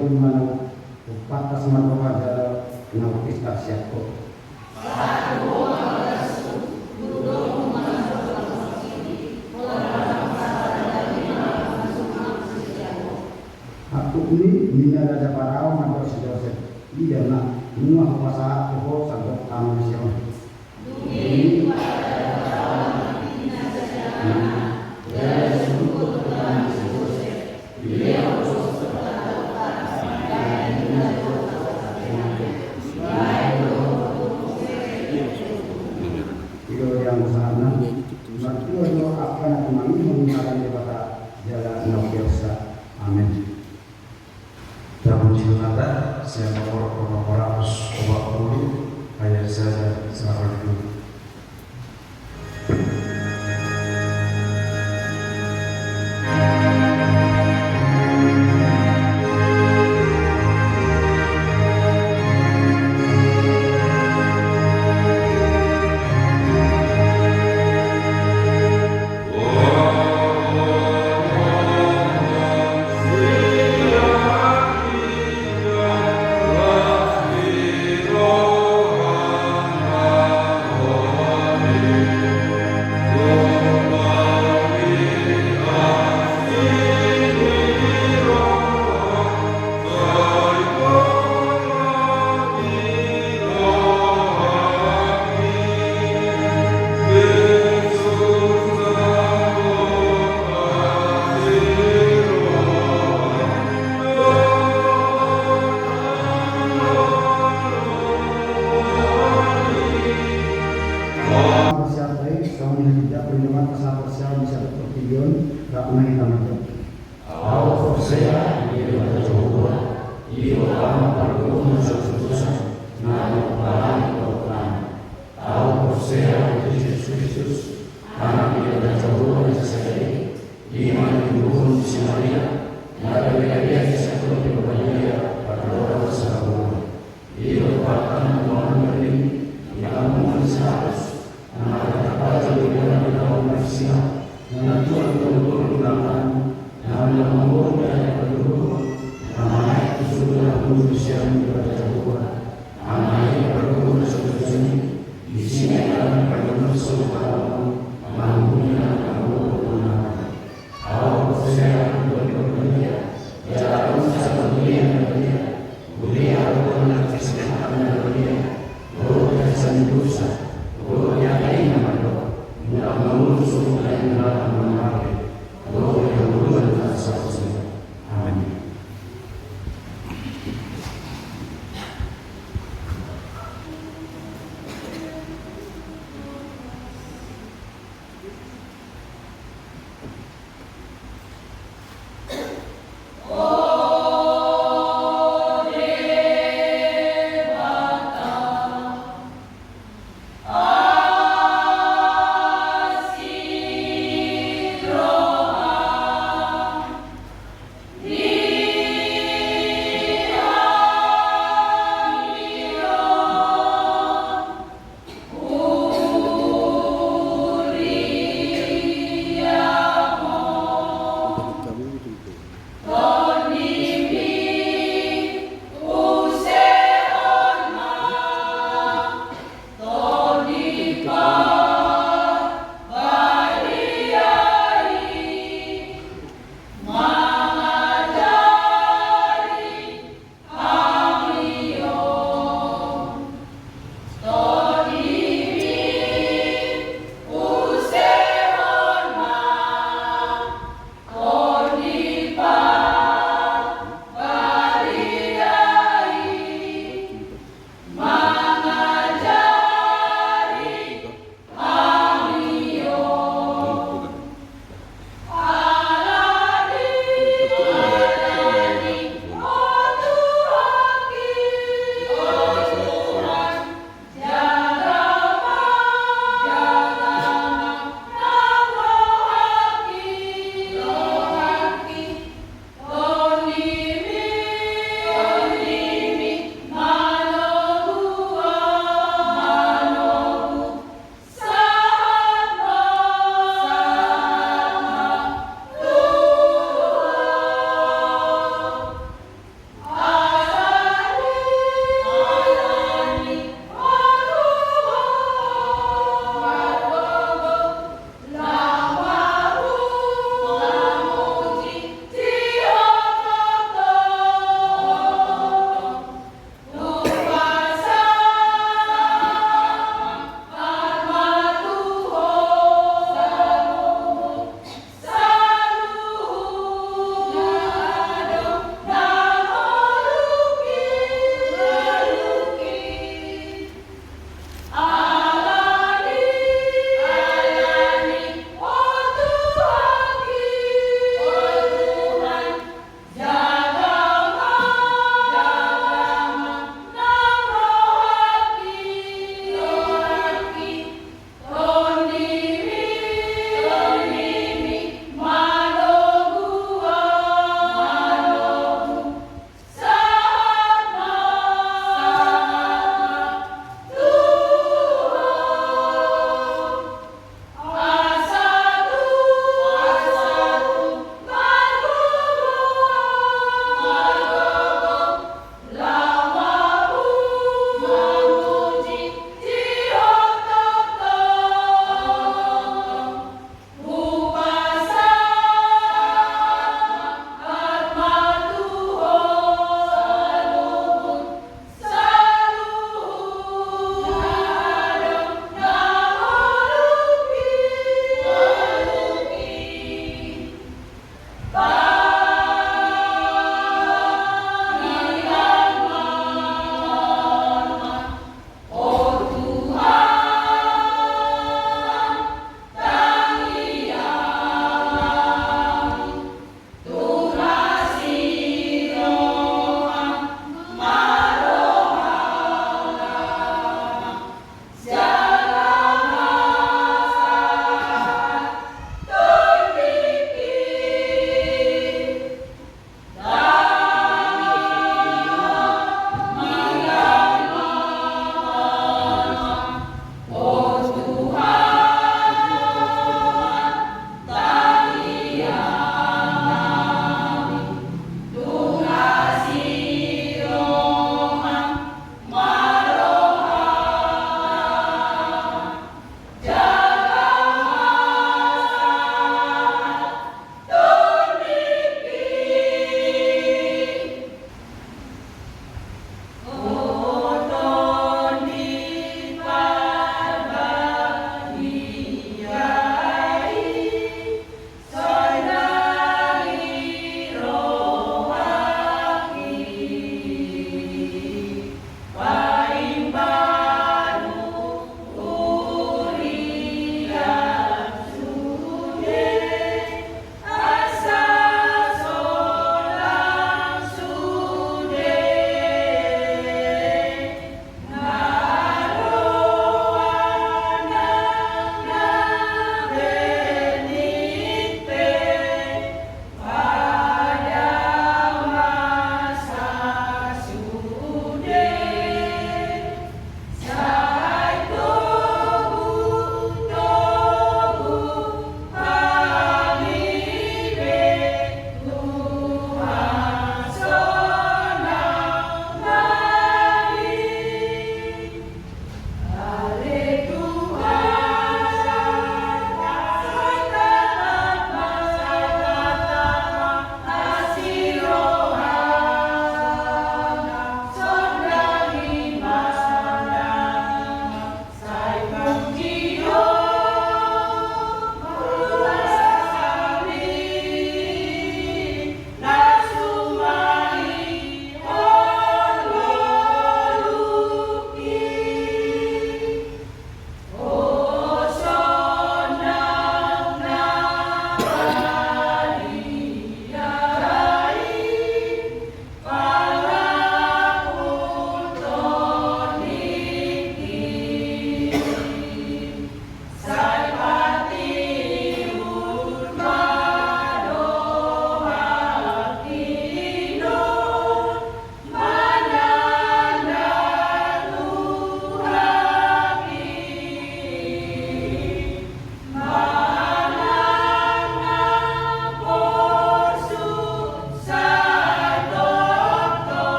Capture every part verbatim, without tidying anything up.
Manuk, umpantas ma roha jala na umpantas sian Ho. Hakupni ninna raja Parao mandok si Josep, ia ma, nunga hupasahat tu ho sandok anak ni si on. Ido yang sana, martua do angka na tumangihon ngaran Debata jala na umpersa. Amen. Tapuji Debata, sian nomor onom ratus opat pulu, ayat sada sahat tu Parsial baik, songon i hita perindoman pasahat parsial di sada portibi on, rap ma hita mandok. Ahu porsea di Debata Jahowa, i do Ama pargogo na so tutusan, na mangupalani pahompu nami. Ahu porsea di Jesus Kristus, Anak ni Debata Jahowa na sasada i, i ma na tinubuhon ni si Maria, na gabe hadian sian Tondi Porbadia, pardomuan sahali. I do pahompu nami, di hamu na sahatus, na marhata baca di bulan di hamu na sina, na tuan tolu-tolu na nami, na manggohi di hadapan Tuhan, na manaek tu surgo na hundul sian Debata Jahowa, Ama i pargogo na so tutusan i, disi ma i hami pardomuan sahali, mangihut na manggohi na. Ahu porsea di Tondi Porbadia, jala ahu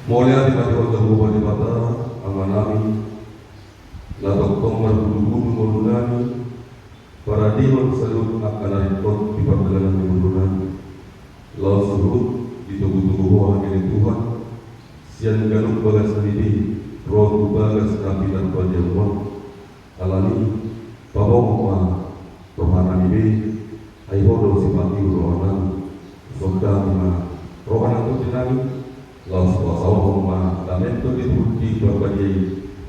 Mauliate ma di ho Jahowa Debata, Amanami, na tongtong marbudu-budu ngolunami, paradehon saluhut angka na ringkot di pardalanan ni ngolunami. Laos huhut ditogu-togu ho hami ale Tuhan, sian ganup bagasnami be, ro tu bagas na pinarbadia on. Alani, paboa ma rohanami be, ai ho do sipata ni rohanami, songon i ma roha nang tondinami, laos pasaorhon ma damem Tondi Parbadia i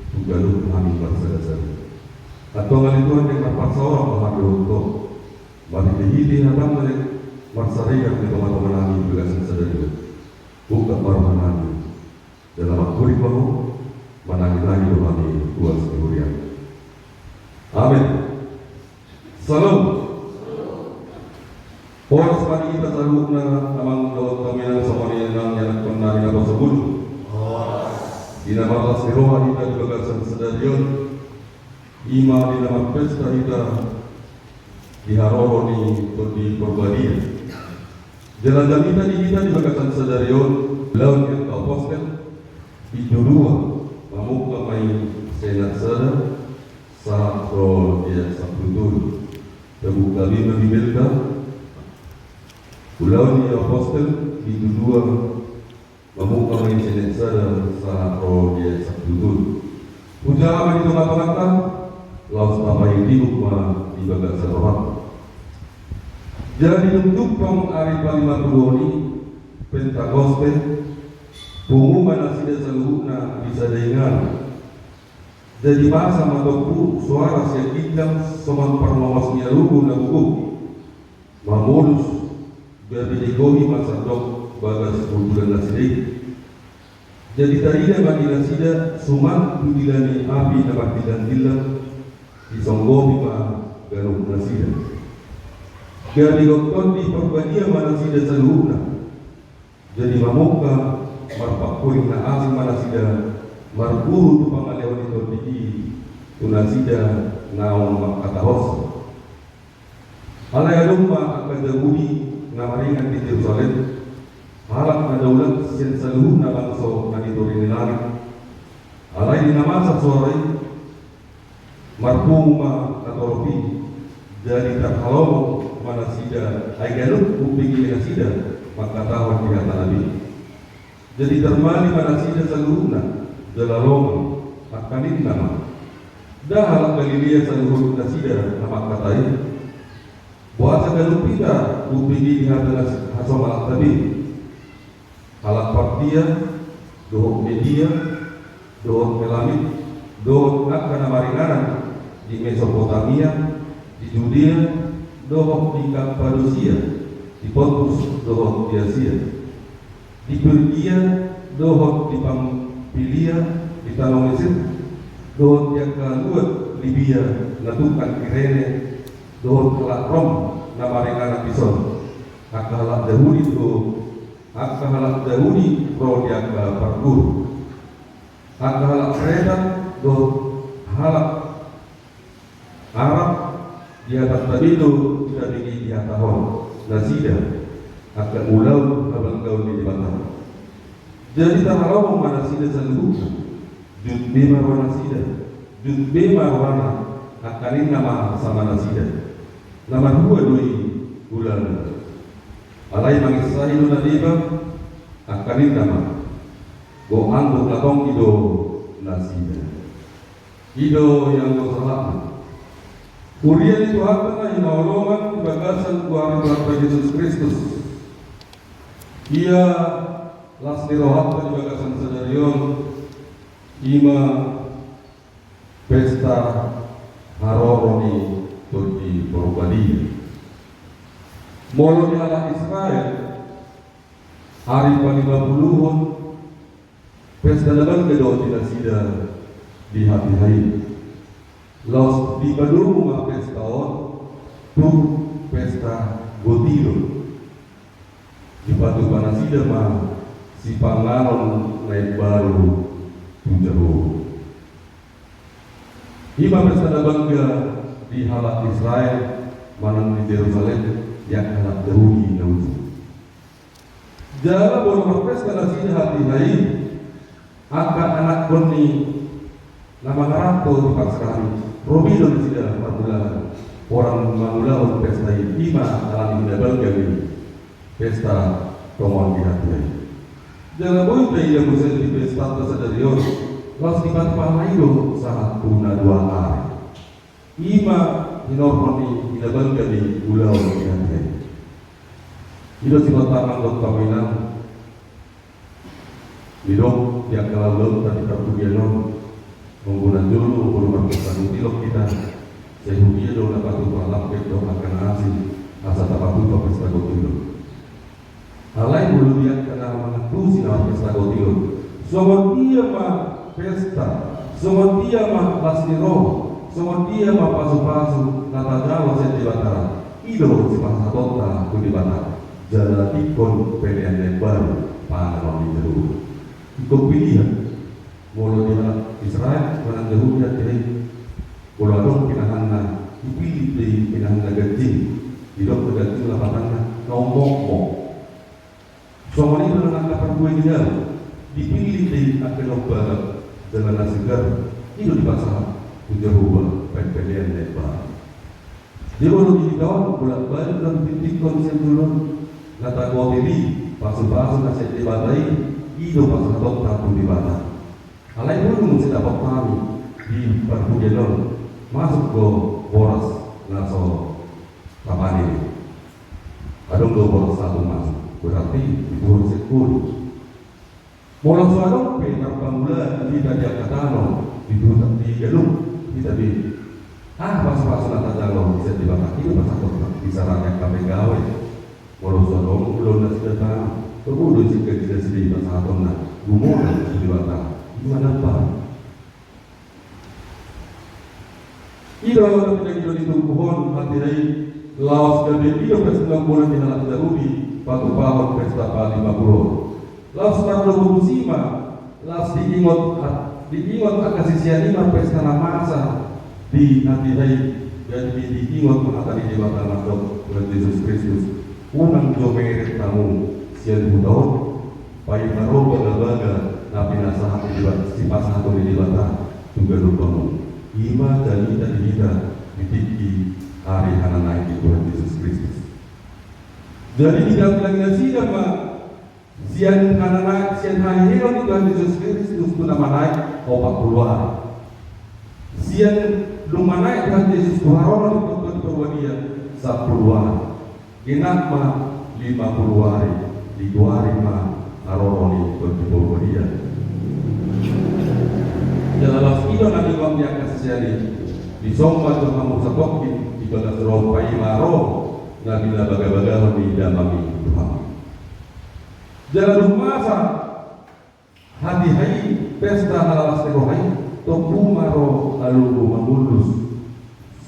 tu ganup hami marsada-sada. Antong ale Tuhan, naeng marparsaoran ma hami dohot ho, marhite-hite habang na naeng marsaringar di tonga-tonganami di bagasan sadari on. Buka ma rohanami, jala mangkuling ma ho, manangi-nangi do hami ruas ni huriam. Amen. Syalom. Horas ma di hita saluhutna, amang dohot inang, songon i nang ianakkonnami naposo bulung. Di na marlas ni roha hita di bagasan sadari on, i ma di na marpesta hita di haroro ni Tondi Parbadia. Jala jamita di hita di bagasan sadari on, Ulaon ni angka Apostel, bindu dua, mamungka ma i sian ayat sada sahat ro di ayat sampulu tolu. Tabuka hami ma Bibelta, Ulaon ni Apostel, bindu dua, mamungka ma i sian ayat sada sahat ro di ayat sampulu tolu. Hujalo ma di tonga-tonganta, laos tapaihutihut ma di bagasan rohanta. Jadi dung jumpang ari palima puluhon i, Pentakoste, pungu ma nasida saluhutna di sada inganan. Jadi masa ma tompu soara sian ginjang songon parmomos ni alugu na gogoi, mamolus, gabe digohi ma sandok bagas hundulan nasida i. Jadi tarida ma di nasida suman tu dila ni api na margindang-gindang, disonggopi ma ganup nasida. Gabe didok Tondi Parbadia ma nasida saluhutna. Jadi mamungka, marpangkuling na asing ma nasida, marguru tu pangalehon ni Tondi i tu nasida naung mangkatahonsa. Alai adong ma angka Jahudi na maringan di Jerusalem, halak na daulat sian saluhutna bangso na di toru ni langit. Alai di na masa soara i, marpungu ma na torop i, jadi tarhalomong ma nasida, ai ganup umbege nasida mangkatahon di hata na be. Jadi tarmali ma nasida saluhutna, jala longang, angka ninna ma: Nda halak Galilea saluhut nasida na mangkatai? Boasa ganup hita umbege di hata na hasongon i? Halak Partia, dohot Media, dohot Elamit, dohot angka na maringanan di Mesopotamia, di Judea, dohot di Kapadosia, di Pontus, dohot di Asia, di Pirgia, dohot di Pampilia, di tano Mesir, dohot di angka luat Libia na tungkan Kirene, dohot halak Rom na maringanan dison, angka halak Jahudi do, angka halak Jahudi ro di angka parguru, angka halak Kreta dohot halak Arab, di hatanta be do tabege dihatahon nasida angka ulaon habanggaon ni Debata. Jadi tarhalomong ma nasida saluhutna, jut be ma roha nasida, jut be ma rohana, angka ninna ma sama nasida: Na marhua do i hulana? Alai manginsahi do na deba, angka ninna ma: Gok anggur na tonggi do nasida. I do ianggo sahatna. Huria ni Tuhanta na hinaholongan di bagasan goar ni Tuhanta Jesus Kristus. Ia las ni rohanta di bagasan sadari on, i ma pesta haroro ni Tondi Parbadia. Molo di halak Israel, ari palima puluhon, pesta na bangga do di nasida di hatiha i. Laos dipadomu ma pesta on tu pesta Gotilon. Dipatupa nasida ma sipanganon na imbaru tu Jahowa. I ma pesta na bangga di halak Israel manang di Jerusalem, di angka halak Jahudi na ujung. Jala molo marpesta nasida hatiha i, Angka anakkon ni na mangarap tu parserahan i, ro be do nasida marmula, orang mangulahon pesta i, i ma alani na balga ni pesta tongon di hatiha i. Jala boi taida muse di pesta sadari on, laos dipatupa i do sahat tu na dua ari. I ma hinorhon ni na balga ni ulaon di hatiha i. I do si pasahaton dohot pambahenan. Didok di angka ulaonta di parpudi on, molo na jolo, molo marpesta gotilot hita, sai huria do na patupa lampet dohot angka na asing, asa tapatupa pesta gotilot. Alai molo di angka na mangantusi na marpesta gotilot, songon dia ma pesta, songon dia ma las ni roha, songon dia ma pasupasu na tajalo sian Debata, i do sipasahatonta tu Debata, jala ingkon pelean na imbaru panganon ni jolma. Ingkon pilihan. Molo di halak Israel manang Jahudi hatiha i, molo adong pinahanna, dipillit do i pinahanna ganjing, didok na ganjing lapatanna na ummokmok. Songon i do nang angka parbue ni dalan, dipillit do i angka na umbalga jala na segar, i do dipasahat tu Jahowa bahen pelean na imbaru. Jadi molo di hita on bolak-balik do ditingtinghon sian jolo on, na tagotil i pasupasu na sian Debata i, i do pasahatonta tu Debata. Alai molo muse dapot hami di parpudi on, masuk do boras na so tapanen i. Adong do boras satung masuk, berarti diboan sekali. Molo so adong pe marpangula di hita di angka tano, di huta, di ganup hita be, aha pasupasu na tajalo sian Debata, i do pasahatonta, bisa rade angka pegawai. Molo so adong ulaon nasida tano, tabo do singkat nasida i pasahatonna, gumodang tu Debata, i ma na imbaru. I do na pinangido ni turpuk on hatiha i, laos gabe i do pesta na umboto ni halak Jahudi patupahon pesta Palimapuluh. Laos tarlobi tusi ma, laos diingot, diingot angka sisean i ma pesta na masa di hatiha i. Jadi diingot ma hata ni Debata mandok Tuhan Jesus Kristus, unang jo meret hamu sian huta on. Paima ro bagabaga na pinasahat ni Debata, sipasahaton ni Debata tu ganup hamu. I ma jamita di hita di tingki ari hananaek ni Tuhan Jesus Kristus. Jadi dibilang nasida ma sian hananaek, sian haheheon ni Tuhan Jesus Kristus tu na manaek opat pulu ari. Sian dung manaek Tuhan Jesus tu haroro ni Tondi Porbadia sampulu ari. Genap ma lima pulu ari, dituari ma haroro ni Tondi Porbadia. Jala laos i do na nidok ni angka sisean i, dison ma jo hamu satongkin di bagas roha paima ro na binagabagahon ni Damang i tu hamu. Jala dung masa hatiha i pesta halalas ni roha i, tompu ma ro alogo mangullus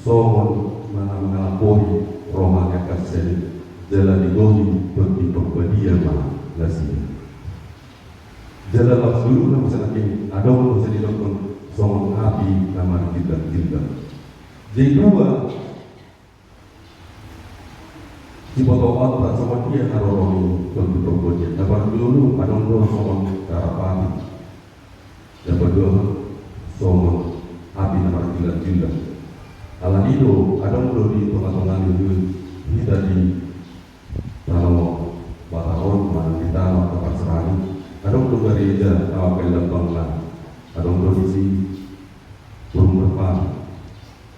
songon na mangalampori roha ni angka sisean i, jala digohi Tondi Porbadia ma nasida. Jala laos dulu na masa nangkin adong masa didokkon songon api na marjindak-jindak. Jadi dua sibotoonta songon dia haroro ni Tondi Porbadia. Na parjolo adong do songon darapati. Na paduahon songon api na marjindak-jindak. Alani do adong do di tonga-tonga ni hita di tano Batak on manang di tano angka parserahan i. Adong do gareja na mambahen lambangna. Adong do disi burung merpati.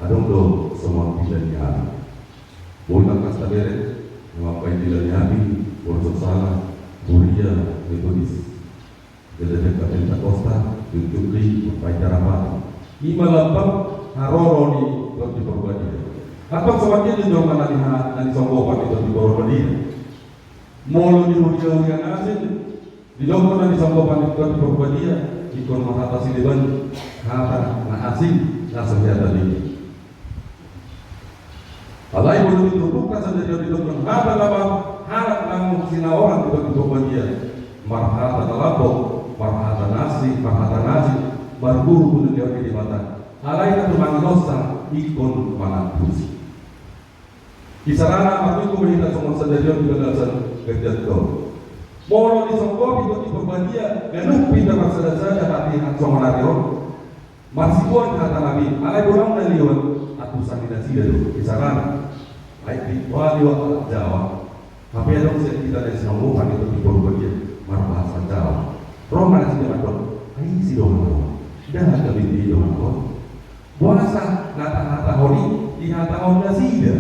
Adong do songon pila ni api. Boi tangkas tabereng, na mambahen pila ni api, molo so sala, huria Metodis. Gereja Pentakosta, Juntuli, mambahen darapati. I ma lambang haroro ni Tondi Porbadia. Antong songon dia do jolma na ni ha-, na nisonggopan ni Tondi Porbadia. Molo di huria-huria na asing, didok na nisonggopan ni Tondi Porbadia, ingkon marhata sileban, hata na asing, na so hea taringot. Alai molo di turpukta sadari on didok hata na ba-, halak na mursi na orang di Tondi Porbadia, marhata na lambok, marhata na asing, marhata na asing, marguru tu na nidok ni Debata. Alai na tumangi dosa, ingkon mangantusi. Isarana marminggu ma hita songon sadari on di bagasan gareja on. Molo disonggopi Tondi Porbadia, ganup hita marsada-sada hatiha songon ari on. Marsibuan hata nami, alai bolang na liwat, antusan ni nasida do, misalna. Ai di, boha liwat halak Jawa. Hape adong sian hita na sinonggopan i Tondi Porbadia, marbahasa Jawa. Ro ma nasida mandok, ai ise do hata on. Ndang gabe i do hata on. Boasa na tahatahon i, dihatahon nasida.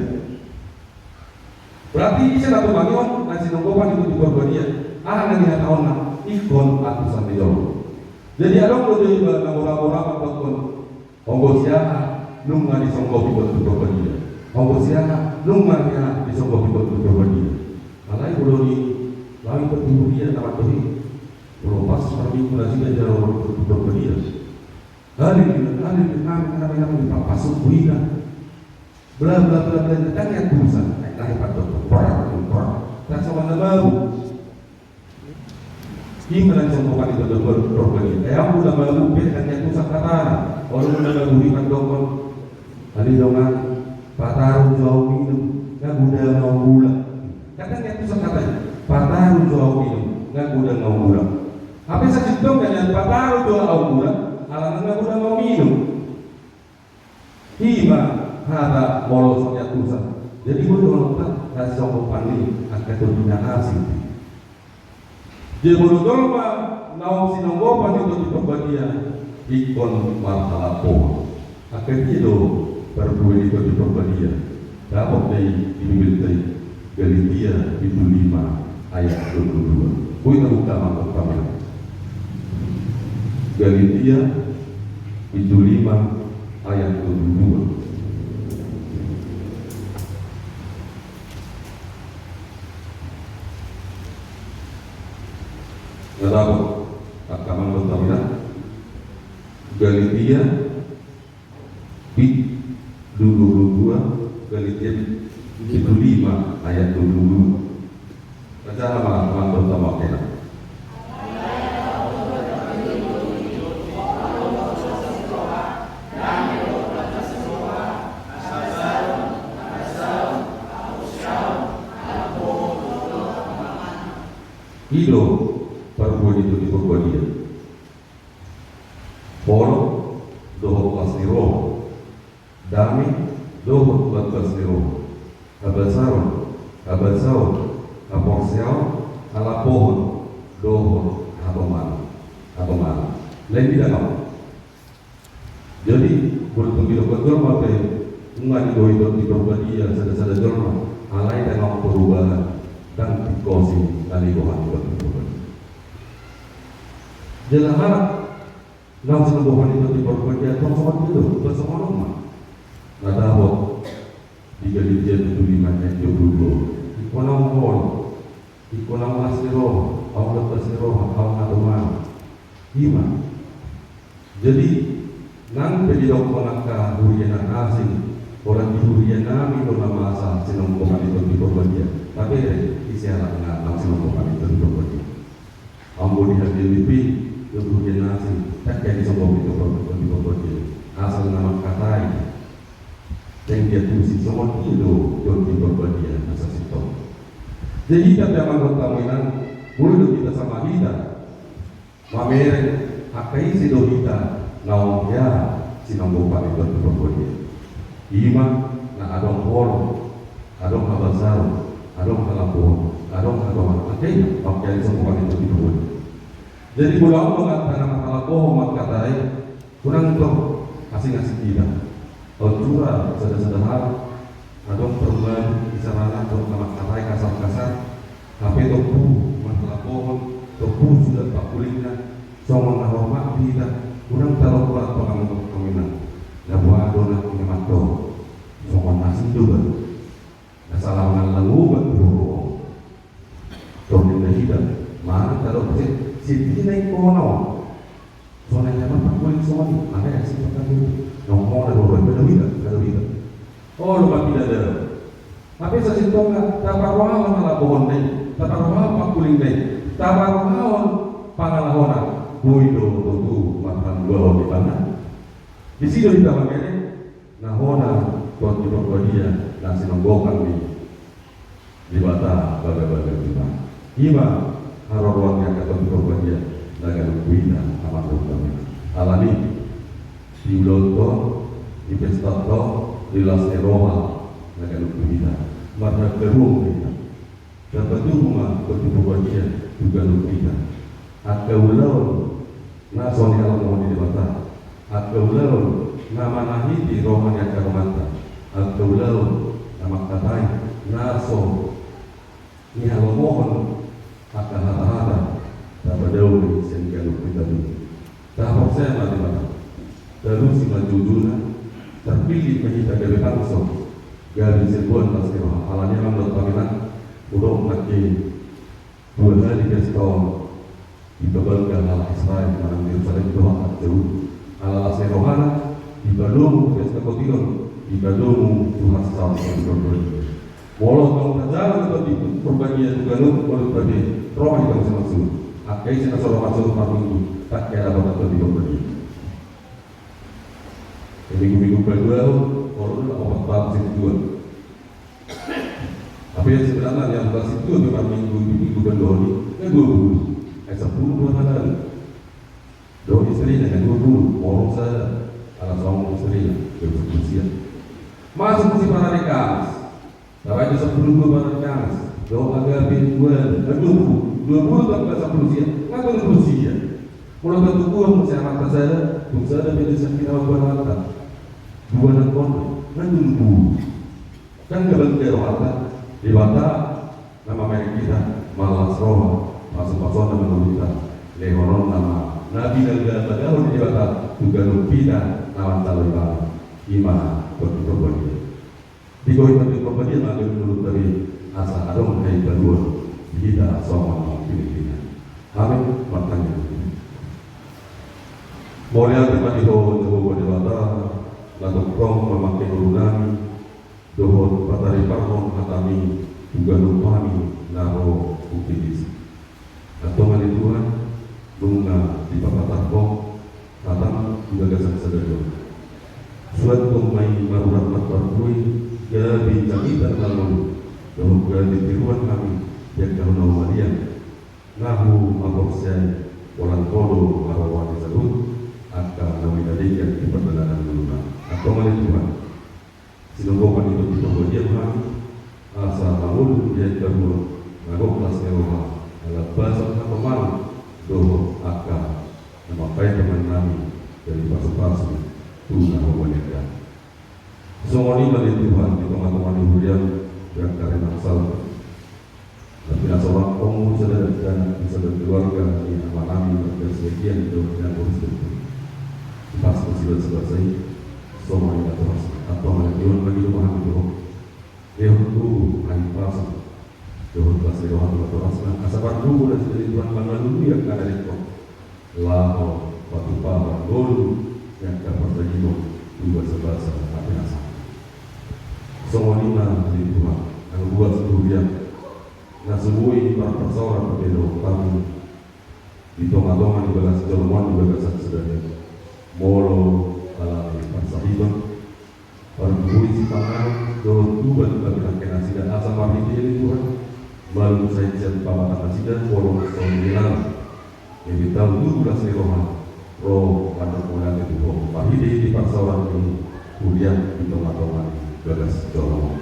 Berarti ise na tumangihon na sinonggopan i Tondi Porbadia, aha na nihatahonna, ingkon antusan ni jolma. Jadi adong do jolma na mora-mora mandokkon, onggo si aha nunga disonggopi Tondi Porbadia. Onggo si aha nunga nian disonggopi Tondi Porbadia. Alai molo di lawi Tondi Porbadia na mandok i, molo pas marminggu nasida jalo Tondi Porbadia. Hali, hali, hali, hali, hali, hali, pasuk buhina. Bla, bla, bla, bla, ndang i antusan, ai, ndang i pandok, por, por. Ndang songon na mabuk. Ima na disonggopan i Tondi Porbadia. Ai, ampun na mabuk, pe, ndang i antusan hatana. Olo na mabuk i mandokkon. Hali dongan, pataru jo au minum, nga godang au mulak. Ndang i antusan hatana. Pataru jo au minum, nga godang au mulak. Hape sasintongna nian pataru jo au mulak, ala nga godang au minum. Ima hata molo so nian antusan. Jadi boi do hata na sinonggopan i angka tondi na asing. Jadi molo jolma naung sinonggopan i Tondi Porbadia, ingkon marhalangkohon. Angka dia do parbue ni Tondi Porbadia. Dapot do i di Bibelta i. Galatia pitu lima ayat dua puluh dua. Boi tabuka ma, Amang, Amang. Galatia pitu lima ayat dua puluh dua. Na dapot angka amang dohot inang. Galatia Pi-, dua puluh dua, Galatia pitu lima ayat dua puluh dua. Baca ma, Amang dohot Amang, kena. I do parbue ni Tondi Porbadia. Holong dohot las ni roha. Dame dohot bagas ni roha. Habasaron, habasaon, haporseaon, halambohon, dohot hatomanon. Hatomanon. Lain di dalam. Jadi, molo tung didokkon jolma pe, nunga dibohi Tondi Porbadia sada-sada jolma, alai ndang adong perubahan, ndang tingkosi na niboan Tondi Porbadia. Jala halak naung sinonggopan i Tondi Porbadia, tong songon dia do, tong songon on ma. Na dapot di Galatia pitu lima ayat dua puluh dua. Ingkon ahu holong, ingkon ahu las ni roha, ahu las ni roha, ahu hatomanon. Ima. Jadi, nang pe didokkon angka huria na asing, holan di huria nami do na masa sinonggopan i Tondi Porbadia. Tabereng, ise halak na naung sinonggopan i Tondi Porbadia. Ambo di H K B P, dohot huria na asing, ndang hea disonggopi Tondi Porbadia. Asal na mangkatai. Ndang diantusi, songon dia do Tondi Porbadia na sasintongna. Jadi hita pe, Amang dohot Inang, boi do hita sama hita mamereng angka ise do hita naung hea sinonggopan i Tondi Porbadia. Ima na adong holong, adong habasaron, adong halambohon, adong hatomanon. Angka i mangkatai songon i Tondi Porbadia. Jadi molo adong do hata na marhalambohon mangkatai, unang tong asing-asing hita. Aut sura sada-sada hal, adong parmalu isarana, adong na mangkatai kasar-kasar, hape tompu marhalambohon, tompu suda pangkulingna, songon na hormat di hita, unang tadok holan pangamotan. Na boha do na ingamat do, songon na asing do ba. Na sala mangallang ubat tu boru on. Tor ninna hita, manang tadok se, si tina ingkon on. Songon na ingamat pangkuling songon i, alai asing pangkatai. Nunga na boru on, kada uida, kada uida. Olo ma pinadao. Hape sasintongna, taparrohahon halambohonna i, taparrohahon pangkulingna i, taparrohahon pangalahona, boi do tutu marhalambuaon ibana. Disi do hita mamereng, na hona Tondi Porbadia na sinonggopan ni Debata bagabaga i ma. Ima haroroan ni angka Tondi Porbadia na ganup tu hita, Amang Dohot Dame. Alani i, di ulaonta on, di pestanta on, di las ni roha na ganup tu hita, marhatobaron ma hita. Tarpatubu ma Tondi Porbadia tu ganup hita. Angka ulaon na so nihalomohon ni Debata, angka ulaon na manahiti roha ni angka dongan ta, angka ulaon na mangkatai na so nihalomohon angka hata-hata, tapadao ma i sian ganup hita tu. Tahaporsea ma Debata, talusi ma joujou-Na, tarpillit ma hita gabe bangso, gabe siboan las ni roha. Alani i, Amang Dohot Dame, hudok nangkin dua hali pesta on dipabalga halak Israel manang Jerusalem dohot na jolo. Ala las ni rohana, dipalomo tu pesta kotil on, dipalomo tu hasaon ni Tondi Porbadia. Molo tung tajalang Tondi Porbadia tu ganup, molo tabe ro ma hita mangsuhun. Angka ise na so ro mangsuhun parminggu, tangkas dapotan Tondi Porbadia. Di minggu-minggu paduahon, molo na opat tahun sian dua. Tapi sebenarna yang pasti itu di minggu, di minggu kedua ini, kan dua puluh. Eh, sepuluh buat ada. Dohot istrina kan dua puluh, molo sada, ala songon istrina, jam sepuluh siang. Masuk musim hari Kamis. Tabaen do sepuluh dua hari Kamis. Dohot Agape dua, kan dua puluh. Dua puluh tambah sepuluh siang, kan dua puluh siang. Molo tatubuan musim hari Kamis sada, tung sada beda sakit awak buat mata. Dua nang kona, kan dua puluh. Kan gabe ganup rohanta, Debata na mambahen hita, marlas roha, pasu-pasuanna mangolu hita, lehononna ma na pinargata-gatahon ni Debata tu ganup hita na manjalo ibana, i ma Tondi Porbadia. Digohi Tondi Porbadia ma ganup ngolunta be, asa adong hahipaluon di hita songon pinillit-pillit. Amin. Martangiang. Mauliate ma di Ho Jahowa Debata, na tongtong mamangke ngolunami, dohot patariparhon hatami tu ganup hami na ro humbegesi. Antong ale Tuhan, nunga dipapatangkok hatam di bagasan sadari on. Suan tong ma i marurat marparbue, gabe jamita na mangolu, dohot gabe tiruan hami di angka na humaliang, na huhaporseai, holan Ho do haroroan ni saluhut angka na huindahan di pardalanan ngoluna. Antong ale Tuhan, sinonggopan ni Tondi Porbadia ma hami, asa mangolu di hahipaluon na gok las ni roha, na lapason hatoman dohot angka na mambahen dongannami jadi pasu-pasu tu na humaliang. Songon i ma ale Tuhan di tonga-tonga ni huriam, di angka ari na salpu. Na pinasahat Ho sada dakdanak, di sada keluarga ni amanami marga Siagian dohot ni angka Kristen. Pas nasida sebasai, songon i natoras, antong ale Tuhan, mangido ma hami tu Ho. Lehon tubu, hahipason, dohot las ni roha tu natorasna, asa margogo nasida ale Tuhan mangalului angka na ringkot. Laho patupahon ngolu ni angka pardagingon tu basa-basa na pinasahat. Songon i ma ale Tuhan, nang ruas ni huriam, na so boi marparsaoran pardagingon hami di tonga-tonga ni bagas jolma on di bagasan sadari on. Molo alani parsahiton, parbue sipanganon dohot tuba tu partingkian nasida asa marhite ale Tuhan, malum sahit sian pamatang nasida, molo songon i nang. Jadi tahu tubu las ni roha, ro mandok mauliate tu Ho, marhite-hite parsaoran ni huriam di tonga-tonga ni bagas jolma on.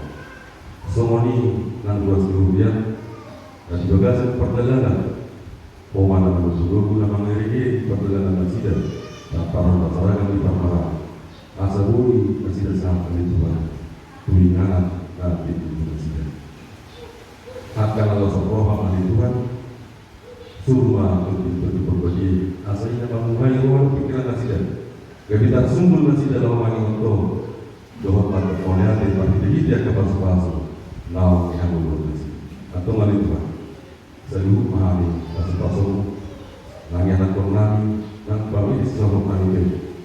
Songon i nang ruas ni huriam, na di bagasan pardalanan, Ho ma na manogu-nogu na mangiring-iring pardalanan nasida, na parhon na saragam di parmaraan. Asa boi nasida sahat ale Tuhan tu inganan na tintin tu nasida. Angka na laos ro ma ale Tuhan, suru ma Tondi, Tondi Porbadia, asa i na mamuhai roha dohot pingkiran nasida. Gabe tarsundul nasida laho maningot Ho, dohot mandok mauliate marhite-hite angka pasu-pasu naung dihangoluhon nasida. Antong ale Tuhan, saluhut ma hami pasu-pasuMu, nang ianakhonnami, nang pamili sisolhotnami pe,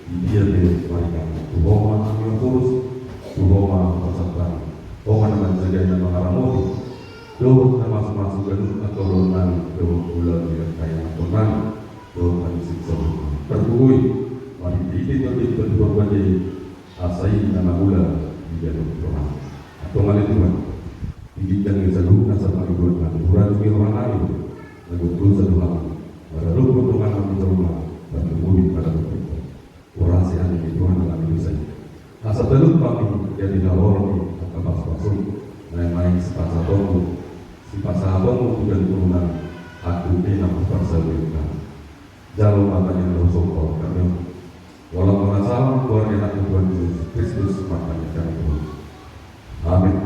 di dia pe maringan, tu Ho ma hami mangurus, tu Ho ma hupasahat hami. Ho ma na manjagai, na mangaramoti, dohot na masu-masu ganup angka ulaonnami, dohot ulaon ni angka ianakhonnami, dohot hami sisolhot. Tarpatubu i, marhite-hite Tondi, Tondi Porbadia, asa i na mangula di ganup roha. Antong ale Tuhan, di ginjang ni saluhutna sahat pangidoannami, hurajumi rohanami, Na gok dosa do hami, maradophon dongan nami jolma, tarlumobi maradophon hami. Urasi hami Tuhan ala ni dosa i. Asa talup hami di ari na ro ni angka pasupasu, na naeng sipasahatonmu, sipasahatonmu tu turunan, atik na parsaulian hami. Jalo ma tangiang dosa hami on. Ulang mangasa salam, goar ni Anakmu Tuhan Jesus Kristus, martangiang hami Tuhan. Amin.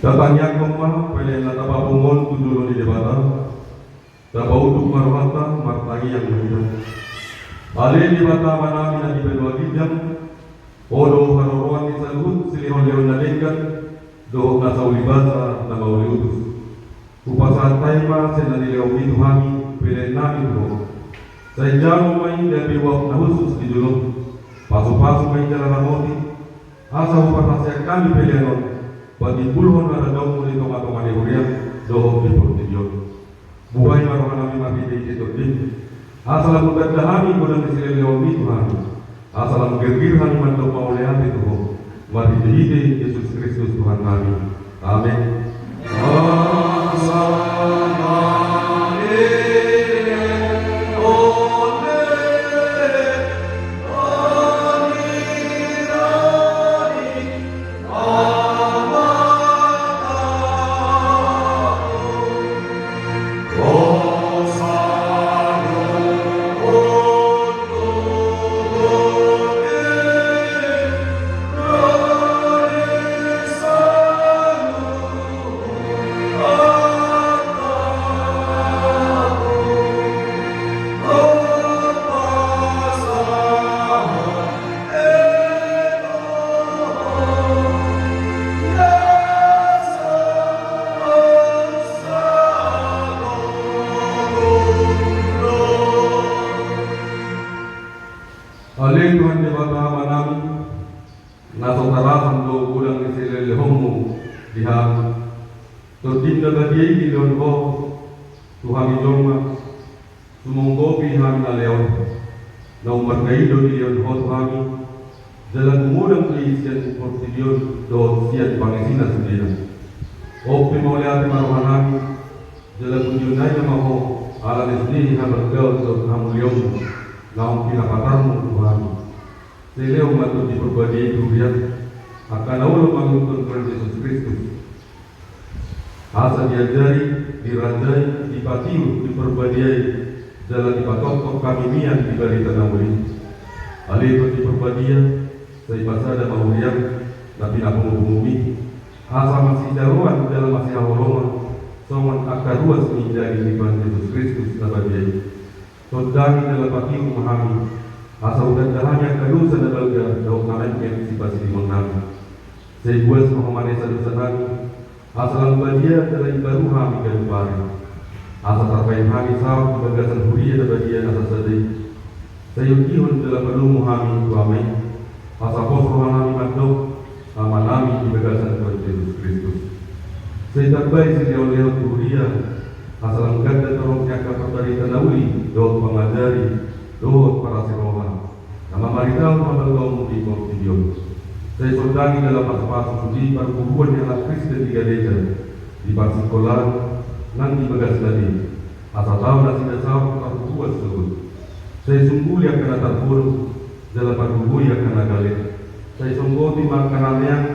Tatangianghon ma pelean na tapapungu on tu jolo ni Debata. Tapaunduk ma rohanta, martangiang ma hita. Ale Debata Amanami na di banua ginjang, Ho do haroroan ni saluhut silehonlehon na denggan dohot na saulibasa na mauliutus. Hupasahat hami ma sian na nilehonMi tu hami pelean nami tu Ho. Sai jalo ma i gabe uap na hushus di joloM. Pasupasu ma i jala ramoti, asa huparhaseang hami pelean on patimbulhon harajaonMu di tongatonga ni huriaM dohot di portibi on. Buhai ma rohanami marhitehite TondiM, asa lam hutanda hami godang ni silehonlehonMi tu hami, asa lam girgir hami mandok mauliate tu Ho, marhitehite Jesus Kristus Tuhannami. Amen. Ale Tuhan Debata Amanami, na so tarasam do godang ni silehonlehonMu di hami. TondiM na badia i dilehon Ho tu hami jolma, sumonggopi hami na lean. Na ummarga i do dilehon Ho tu hami, jala gumodang do i sian portibi on dohot sian pangisina sudena. On pe mauliate ma rohanami, jala pujionnami ma Ho, ala ni sude hamargaon dohot hamuliaonMu naung pinapatarMu tu hami. Sai lehon ma Tondi Parbadia i tu huriaM angka na olo mangihuthon Tuhan Jesus Kristus. Asa diajari, dirajai, dipatiur, diperbadiai, jala dipatongtong hami mian di barita na uli. Ale Tondi Parbadia, sai pasada ma huriaM na pinapungupunguMi, asa masijaloan jala masihaholongan songon angka ruas ni daging ni Tuhan Jesus Kristus na badia i. Sondangi jala patiur ma hami, asa hutanda hami angka dosa na balga dohot na metmet sipasidingon nami. Sai buas ma Ho manesa dosa nami, asa lam badia jala imbaru hami ganup ari. Asa tarbahen hami saut di bagasan huria na badia na sasada i. Sai undihon jala palomo hami tu Ama i, asa pos roha nami mandok Ama nami di bagasan Tuhan Jesus Kristus. Sai tambai silehonlehon tu huria, asa lam ganda torop ni angka parbarita na uli dohot pangajari dohot parasiroha na mamaritahon habalgaonMu di portibi on. Sai sondangi jala pasupasu sude parguruan ni halak Kristen di gareja, di parsingkolaan nang di bagas na denggan, asa tau nasida saut tarbubuan sogot. Sai sungguli angka na tarpuruk, jala pargogoi angka na gale. Sai songgoti ma angka na meang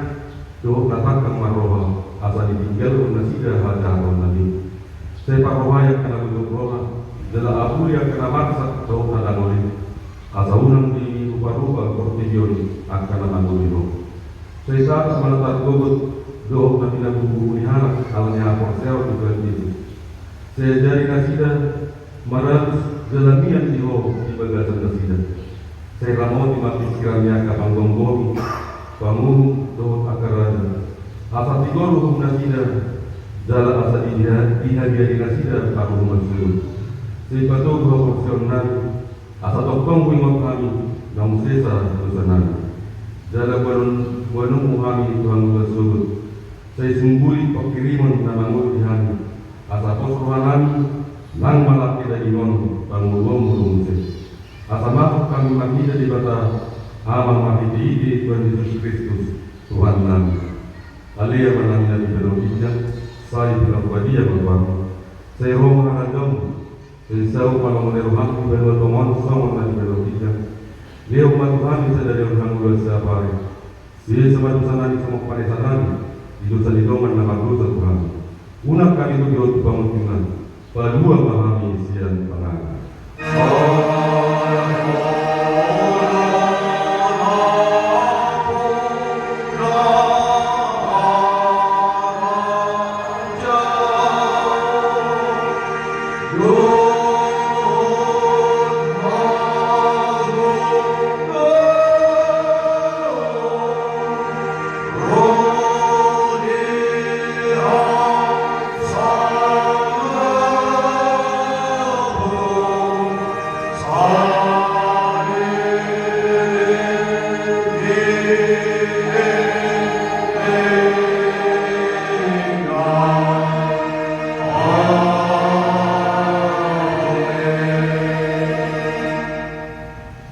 dohot na tangkang marroha, asa ditinggalhon nasida hajahaton na denggan. Sai parrohai angka na gogop roha, jala apuli angka na marsak dohot na dangol i, asa unang diruparupa portibi on angka na mangoli Ho. Sai tatap ma na targogot dohot na pinabubuhu ni halak ala ni haporseaon tu Tuhan Jesus. Sai ajari nasida maratus jala mian di Ho di bagasan nasida. Sai ramoti ma pingkiran ni angka panggomgomi, pangulu dohot angka raja, asa tigor uhum nasida, jala asa diha- dihadiari nasida paruhuman sogot. Sai patogu haporseaon nami, asa tongtong huingot hami naung sesa dosa nami, jala boanon- boanonMu hami tu hangoluan sogot. Sai sungguli pangkirimon na mangolu di hami, asa pos roha nami nang malangke daging on pangoluonMu do muse. Asa masuk hami marnida Debata Ama marhitehite Tuhan Jesus Kristus Tuhan nami. Ale Ama nami na di banua ginjang, sai pinarbadia ma goarMu. Sai ro ma harajaonMu. Sai saut ma lomo ni rohaM di banua tonga on songon na di banua ginjang. Lehon ma tu hami sadari on hangoluan siapari. Sesa ma dosa nami songon panesanami di dosa ni dongan na mardosa tu hami. Unang hami togihon tu pangunjunan, palua ma hami sian pangago.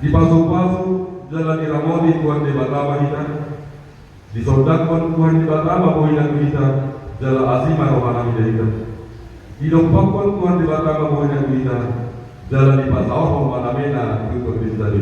Dipasupasu jala diramoti Tuhan Debata ma hita. Disondangkon Tuhan Debata ma bohina tu hita, jala asi ma rohana mida hita. Didompakkon Tuhan Debata ma bohina tu hita, jala dipasaorhon ma damena tu tondinta be.